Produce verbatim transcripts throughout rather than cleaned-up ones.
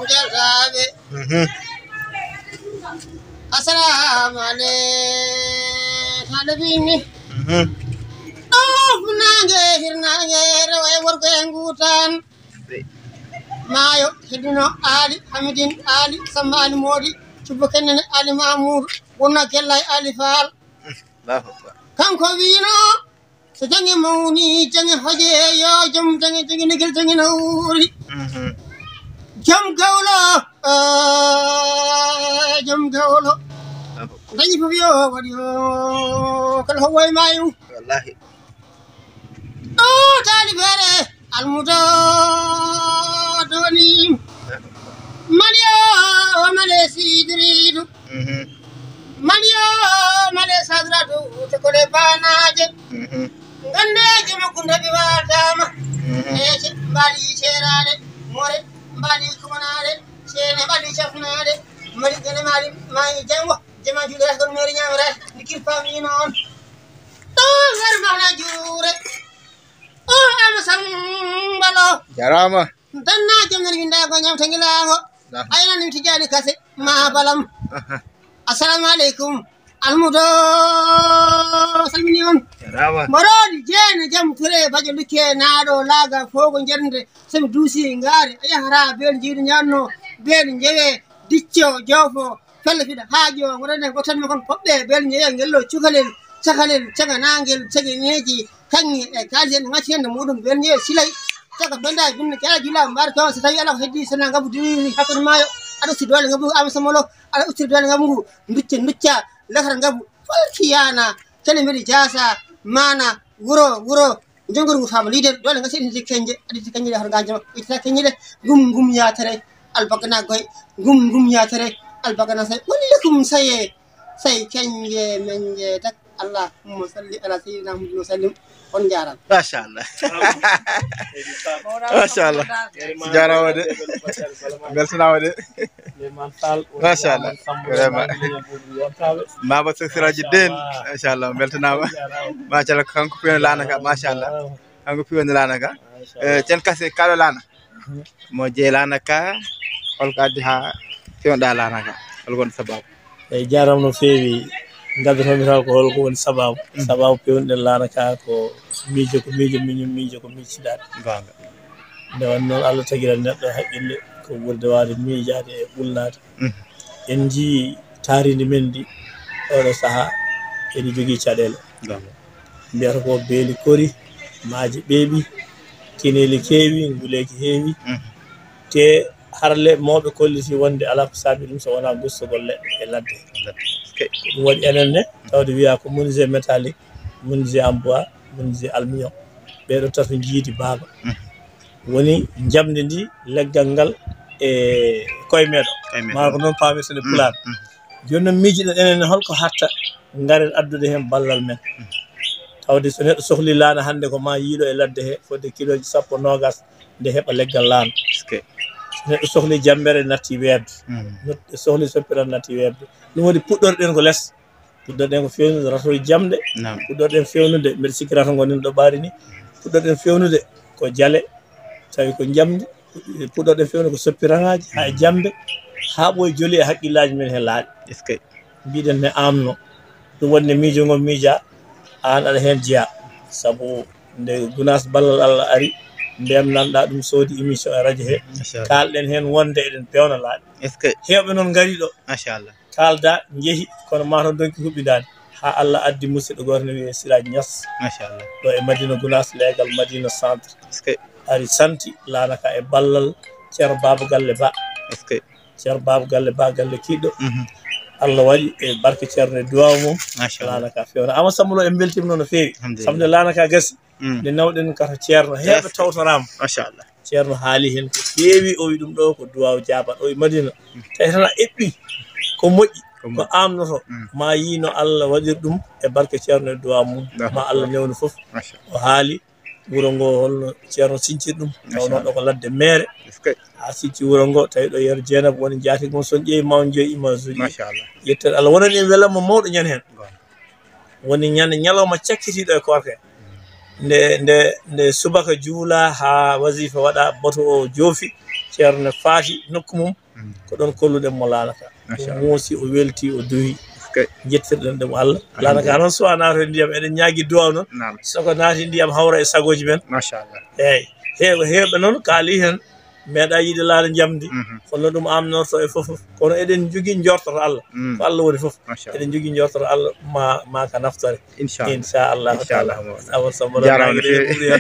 Jaltaaɓe. Mhm. Assalamu aleykum. Haɗa bimmi. Mhm. Ɗo funnaange, hirnaange, rewo e worgo e ngutan. Maayo, heddino Ali, Hamidin Ali, Samba Ali Moodi, Cubbo Kennene Ali Mamour, wonno Gellay Ali Fall. Allahu Akbar. Kanko wiino, so jange mawni, jange hoje, yo jom jange, jange nigel, jange nawri. Mhm. Jom gawlo, eh, jom gawlo. Allahu Akbar. Dañi fof yo waɗi o, kala ho woy mayu. Wallahi. O talibere, almudo doni. Maliyo, male sidiridu. Mhm. Maliyo, male sadradu, te kole banaje. Mhm. Gande jama kunda bi watama. Mhm. Ece, mbali cerare, more, mbali kumanare, sene mbali chafnare. Mali gane mali, mai jango, jama jude kon meri nyamre, nikir pami non. To ngar mahna jure. O Ama Sambalo. Jarama. Danna jom nan winda ko nyam tangilango. Nah. Ayna nim tijani kase ma balam. Aha. Assalamu alaikum. Almudo salmini on. Jarama. Morodi jene jam kure bajo luke nado laga fogo jernde. Sami dusi ngare. Ayahara bel jidu nyanno. Bel njewe. Dicco jofo. Felle fiɗa haajo, ngoɗon en, gotan mo kon, foɓɓe, bel, ñeya, ngello, cukalel, cakalel, caganagel, cagineji, kaŋŋe, e kaalisi en, ŋati hende muɗum, bel, ñeya, silay, caga, benda, binne, kala, jula, mbar, kawa, so tawi ala ko heddi, sona ngabu, diri, hakkude maayo, aɗa usti doole ngabu, Ama Sambalo, aɗa usti doole ngabu ngu, ducca, ducca, lakata ngabu, falkiyana, kene mbiɗi jasa, mana, wuro, wuro, Jongor ngu fama leader, dole nga seɗi kanƴe, aɗa itti kanƴe ɗe hoto nga jama, ittata kanƴe ɗe, ngum, ngum yatare, albagana goy, ngum, ngum yatare, albagana say, wallikum saye, say kanƴe, menƴe tak, Allahumma salli ala sayyidina Muhammad wa sallim, on jarama. Machallah. Machallah. Jarama de. Beltanama de. Machallah. Vraiment. Baba Sesiraji Den. Machallah. Beltanama. Machallah. Kanko piyon lana ka. Machallah. Kanko piyon lana ka. Eh, cen kase kalo lana. Mo je lana ka. Holko addi ha piyon da lana ka. Holko on sababu. Eyyi, jarama no feewi. Gaddotomi taw ko holko woni sababu. Mm. Sababu pewnuɗen lana ka ko miijo, ko miijo, miijo, miijo, ko miijidaɗe. Gonga. Nde woni noon, Allah tagiran neɗɗo haqqille ko ɓurde waawde miijaade e ɓulnaade. Mhm. En njii taarindi men ndi, oɗo sahaa, ene jogii caɗeele. Gonga. Mbiyata ko beeli kori, maaje ɓeeɓi, keneeli keewi, nguleeki heewi. Mhm. Te harle mawɓe kolliti wonde alaa ko saabi ɗum so wonaa gustugol leɗɗe e ladde. Ladde. Ok. Ko ɗum waɗi enen ne, tawde wiyaa ko menuisier métallique, menuisier en bois, menuisier aluminium. Ɓeeɗo tato njiidi baaba. Mhm. Woni jamndi ndi, leggal ngal e koye meeɗo. Koye meeɗo. Maa ko noon paamirten e Pulaar. Mm, mm. Jooni noon miijiɗen enen ne holko hatta ngaren addude heen ballal men. Mm. Tawde so neɗɗo sohli laana hannde ko ma yiilo e ladde he fodde kilooji sappo noogas nde heɓa leggal laana. Est-ce que? So neɗɗo sohli jammbere natti weeɓde. Mm. Neɗɗo sohli soppiral natti weeɓde. Ɗum waɗi puɗɗorɗen ko les. Puɗɗorɗen ko feewnude rato e jamɗe. Naam. Puɗɗorɗen feewnude, mbeɗa sikki rato ngo nini ɗo ɓaari ni. Puɗɗorɗen feewnude ko jale, tawi ko jamndi. Puɗɗorɗen feewnude ko soppiraŋaaji, haa e jamɓe, haa ɓooyi joli e hakkillaaji men he laaɗi. Est-ce que? Mbiɗen ne aamno. Ɗum wonde miijo ngo miija, aan aɗa heen jeyaa. Sabu nde Gunaas ballal Allah ari, ndeen nanɗa ɗum soodi émission e radio he. Machallah. Kaalɗen heen wonde eɗen peewna laaɗi. Est-ce que? Heewɓe noon ngari ɗo. Machallah. Kaalda, njehi, kono maa toon donki huɓɓindaani. Haa Allah addi musidɗo gooto ne wiyee Siraaj Ñas. Machallah. Ɗo e Madina Gunaas, leegal Madina Centre. Est-ce que? Ari santi laana ka e ballal Ceerno Baaba Galle Ba. Est-ce que? Ceerno Baaba Galle Ba, galle kiɗɗo. Mhm. Allah waɗi e barke Ceerno e duwaaw mum. Machallah. Laana ka feewna. Ama Samba Lo, en mbeltiima noon no feewi. Alhamdulillah. Sabu nde laana ka gasi. Mm. Nde nawɗen ka to Ceerno, heewɓe tawtoraama. Machallah. Ceerno haali heen ko feewi, o wi ɗum ɗo ko duwaaw jaabaɗo, o wi Madina. Mm. Tawi tan a eɓɓi ko moƴƴi, ko moƴƴi, ko aamnoto. Mm. Ma yii no Allah waɗir ɗum e barke Ceerno e duwaaw mum. Allahu akbar. Ma Allah newnu fof. Machallah. O haali wuro ngo holno Ceerno sincir ɗum. Machallah. Tawnoo ɗo ko ladde meere. Est-ce que? Haa sinci wuro ngo, tawi ɗo Yeero Jeenaba woni njaati mum, so on ƴeewi ma on njoyi image uji. Machallah. Yettere Allah wonani en welamma mawɗo ñande heen. Goonga. Woni ñande ñalawma cakkitiiɗo e koorka. Nde, nde, nde subaka juula haa wasifa waɗa, boto o joofi, Ceerno Faati nokku mum, ko ɗon kolluɗen mo laanaka. O muusi, o welti, o duwi. Jettirɗen ɗum Allah. Laanaka noon, so a naata e ndiyam, eɗen ñaagi duwaw noon. Soko naati ndiyam hawra e sagooji men. Machallah. Eeyi. Heewɓe, heewɓe noon kaali heen, meeɗa yiide laana njamndi. Kono ɗum amnorto e fof fof. Kono eɗen njogii njortoto Allah. Ko Allah woni fof. Eɗen njogii njortoto Allah ma, ma ka naftore. Inchallah. Inchallah taala. Awa Samba, jarama no feewi.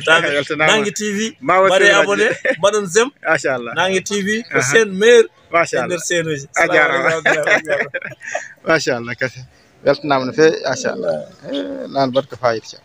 Nange T V, mbaɗe abonné, mbaɗon j'aime. Machallah. Nange T V ko seen meilleur. Machallah. E nder seenuji. A jarama. Machallah kadi. Weltanama no feewi, machallah. Eh, nan mbaɗ ko fayida.